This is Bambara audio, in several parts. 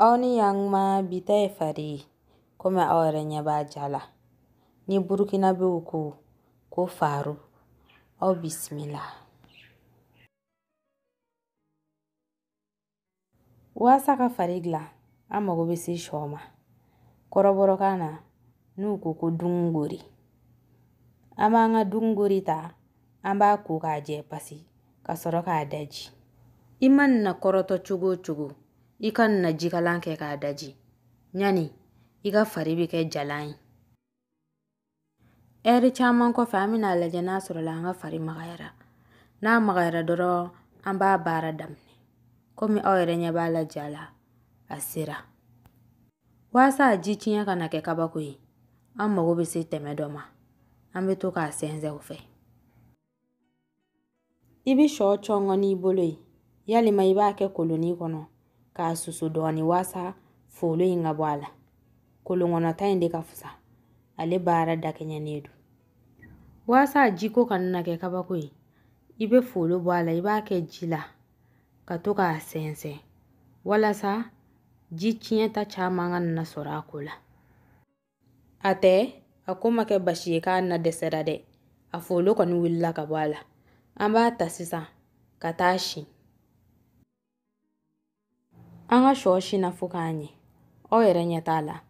Aw ni yan kuma bi ta ye fari ye komi aw yɛrɛ ɲɛ b'a ja la ni Burukinabew ko ko faru aw bisimila. Waasa ka fari dilan an mago bɛ se sɔ ma. Kɔrɔbɔrɔkan na n'u ko ko dungori. An b'an ka dungori ta an b'a ko k'a jɛ pasi ka sɔrɔ k'a daji. I mana kɔrɔtɔ cogo o cogo i ka na jikalan kɛ k'a daji ɲani i ka fari bɛ kɛ jalan ye. Ɛri caman kɔfɛ an bɛna lajɛ n'a sɔrɔla an ka fari magayara. N'a magayara dɔrɔn an b'a baara daminɛ. Komi aw yɛrɛ ɲɛ b'a la ja la a sera. Waasa a ji tiɲɛ kana kɛ kabako ye an mago bɛ se tɛmɛ dɔ ma. An bɛ to k'a sɛnsɛn o fɛ. I bɛ sɔ cɔngɔ n'i bolo ye yalima i b'a kɛ kolonin kɔnɔ k'a susu dɔɔni waasa folo in ka bɔ a la. Kolon kɔnɔta in de ka fisa. Ale baara dakɛɲɛnen don. Waasa a jiko kana na kɛ kabako ye i bɛ folo bɔ a la i b'a kɛ ji la ka to k'a sɛnsɛn walasa ji tiɲɛta caman kana na sɔrɔ a ko la. A tɛ a ko ma kɛ basi ye k'a na dɛsɛra dɛ. A folo kɔni wulila ka bɔ a la. An b'a ta sisan ka taa sin. An ka sɔ sinna fo k'a ɲɛ. Aw yɛrɛ ɲɛ t'a la.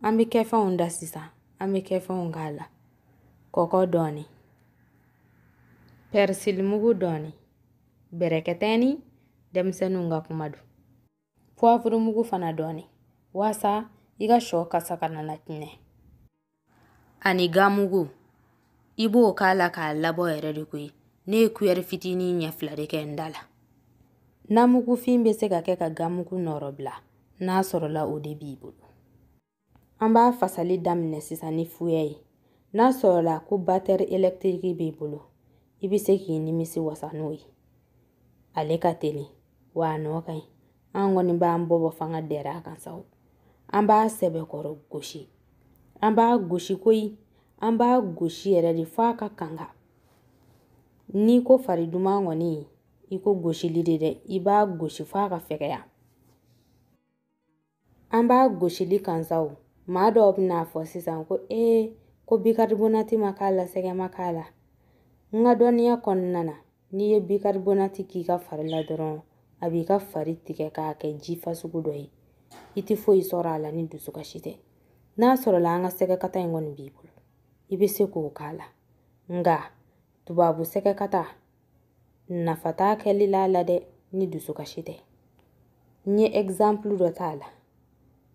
An bɛ kɛfɛnw da sisan. An bɛ kɛfɛnw k'a la. Kɔkɔ dɔɔni. Pɛrisilimugu dɔɔni. Bɛrɛkɛtɛni denmisɛnninw ka kuma don. Puwavurumugu fana dɔɔni. Waasa i ka sɔ kasa kana na tiɲɛ. Ani gamugu. I b'o k'a la k'a labɔ yɛrɛ de koyi. Ne ye kuyɛri fitinin ɲɛ fila de kɛ n da la. Namugufin bɛ se ka kɛ ka gamugu nɔrɔ bila n'a sɔrɔla o de b'i bolo. An b'a fasali daminɛ sisan ni fuyɛ ye. N'a sɔrɔla ko batɛri ɛlɛkitiriki b'i bolo i bɛ se k'i nimisi wasa n'o ye. Ale ka teli wa a nɔ ka ɲi. An kɔni b'an bɔ bɔ fanga dɛrɛ a kan sa o. An b'a sɛbɛkɔrɔ gosi. An b'a gosi koyi. An b'a gosi yɛrɛ de f'a ka kanga. N'i ko fari duman kɔni i ko gosili de dɛ. I b'a gosi f'a ka fɛgɛya. An b'a gosili kan sa o. Maa dɔw bɛna fɔ sisan ko ee ko bikaribonati ma k'a la sɛgɛ ma k'a la. N ka dɔnniya kɔnɔna na n'i ye bikaribonati k'i ka fari la dɔrɔn a b'i ka fari tigɛ k'a kɛ ji fasugu dɔ ye. I tɛ foyi sɔrɔ a la ni dusukasi tɛ. N'a sɔrɔla an ka sɛgɛkata in kɔni b'i bolo i bɛ se k'o k'a la. Nka tubabu sɛgɛkata nafa t'a kɛli la a la dɛ ni dusukasi tɛ. N ye ɛgizanpulu dɔ t'a la.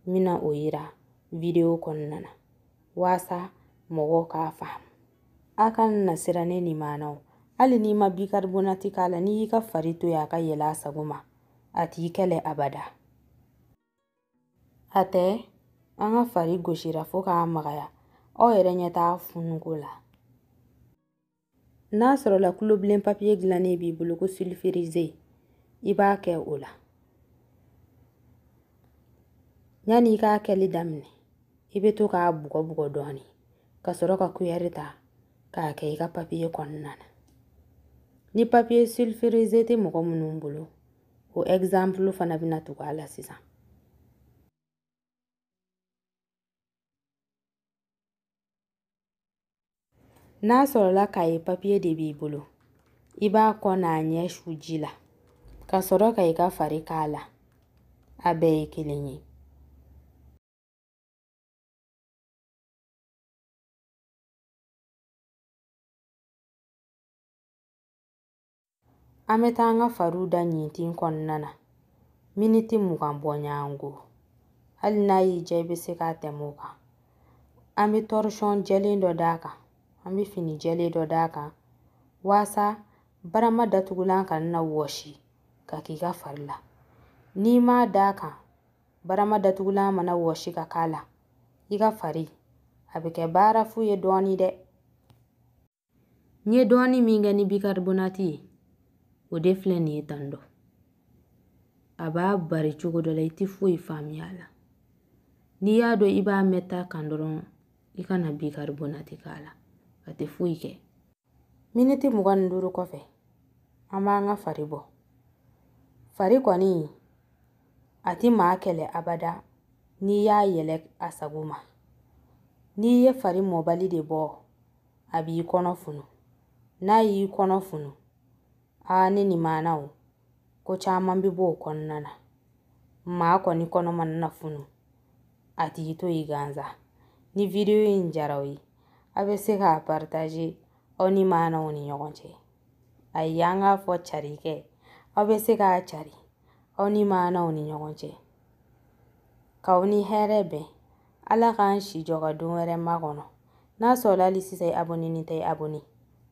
N bɛna o yira video kɔnɔna na waasa mɔgɔw k'a faamu. A kana na siran ne nin maana o. Hali n'i ma bikaribonati k'a la n'i y'i ka fari to yen a ka yɛlɛ a sago ma a t'i kɛlɛ abada. A tɛ an ka fari gosira fo k'a magaya. Aw yɛrɛ ɲɛ t'a funuko la. N'a sɔrɔla kulobilen papiye dilannen b'i bolo ko sulfurize i b'a kɛ o la. Yanni i k'a kɛli daminɛ i bɛ to k'a bugɔ bugɔ dɔɔni ka sɔrɔ ka kuyɛri ta k'a kɛ i ka papiye kɔnɔna na. Ni papiye sulfurize tɛ mɔgɔ minnu bolo o ɛgizanpulu fana bɛna tugu a la sisan. N'a sɔrɔla kaye papiye de b'i bolo i b'a kɔ n'a ɲɛ su ji la ka sɔrɔ ka i ka fari k'a la. A bɛɛ ye kelen ye. An bɛ taa an ka fariw da ɲintin kɔnɔna na miniti 20 bɔɲɔgɔnko. Hali n'a y'i diya i bɛ se k'a tɛmɛ o kan. An bɛ tɔrisɔn jɛlen dɔ d'a kan. An bɛ fini jɛlen dɔ d'a kan waasa barama datugulan kana na wɔsi ka k'i ka fari la. N'i m'a d'a kan barama datugulan mana wɔsi ka k'a la i ka fari a bɛ kɛ baara fu ye dɔɔni dɛ. N ye dɔɔni min kɛ ni bikaribonati ye o de filɛ nin ye tan dɔ. A b'a bari cogo dɔ la i tɛ foyi faamuya a la. N'i y'a dɔn i b'a mɛn ta kan dɔrɔn i kana bikaribonati k'a la. A tɛ foyi kɛ. Miniti 25 kɔfɛ an b'an ka fari bɔ. Fari kɔni a A tɛ maa kɛlɛ abada n'i y'a yɛlɛ a sago ma. N'i ye fari mɔbali de bɔ, a b'i kɔnɔ funu. N'a y'i kɔnɔ funu, aa ne ni maanaw, ko caman bɛ bɔ o kɔnɔna na. Maa kɔni kɔnɔ mana na funu, a t'i to yen gansan. Ni video in diyara aw ye, aw bɛ se k'a partager aw ni maanaw ni ɲɔgɔn cɛ. Ayi, an k'a fɔ cari kɛ, aw bɛ se k'a cari aw ni maanaw ni ɲɔgɔn cɛ. K'aw ni hɛrɛ bɛn. Ala k'an si jɔ ka don wɛrɛ makɔnɔ. N'a sɔrɔla hali sisan i abonné ni tɛ, i abonné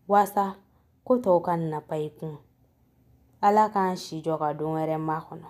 waasa ko tɔw ka na pan i kun. Ala k'an si jɔ ka don wɛrɛ makɔnɔ.